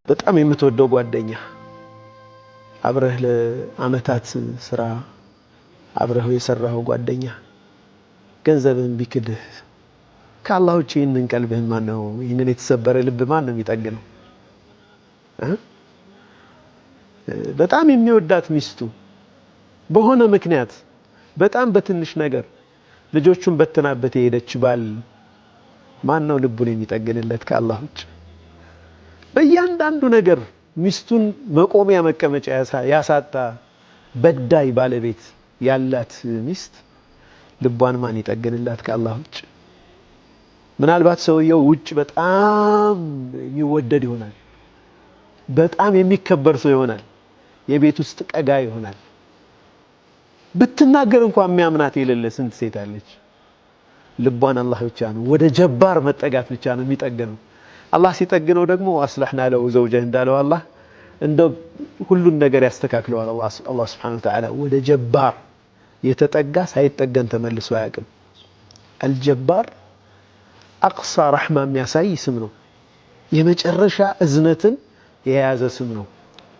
በጣም የምትወደው ጓደኛ፣ አብረህ ለአመታት ስራ አብረህ የሰራኸው ጓደኛ ገንዘብህን ቢክድህ ከአላህ ውጭ ይህንን ቀልብህን ማን ነው፣ ይህንን የተሰበረ ልብ ማን ነው የሚጠግነው? በጣም የሚወዳት ሚስቱ በሆነ ምክንያት በጣም በትንሽ ነገር ልጆቹን በትናበት የሄደች ባል ማን ነው ልቡን የሚጠግንለት ከአላህ ውጭ? በእያንዳንዱ ነገር ሚስቱን መቆሚያ መቀመጫ ያሳጣ በዳይ ባለቤት ያላት ሚስት ልቧን ማን ይጠግንላት ከአላህ ውጭ? ምናልባት ሰውየው ውጭ በጣም የሚወደድ ይሆናል፣ በጣም የሚከበር ሰው ይሆናል፣ የቤት ውስጥ ቀጋ ይሆናል። ብትናገር እንኳን የሚያምናት የሌለ ስንት ሴት አለች። ልቧን አላህ ብቻ ነው፣ ወደ ጀባር መጠጋት ብቻ ነው የሚጠግነው። አላህ ሲጠግነው ደግሞ أصلحنا له زوجه እንዳለው አላህ እንደው ሁሉን ነገር ያስተካክለዋል። አላህ سبحانه وتعالى ወደ ጀባር የተጠጋ ሳይጠገን ተመልሶ አያውቅም። አልጀባር أقصى رحمة የሚያሳይ ስም ነው። የመጨረሻ እዝነትን የያዘ ስም ነው።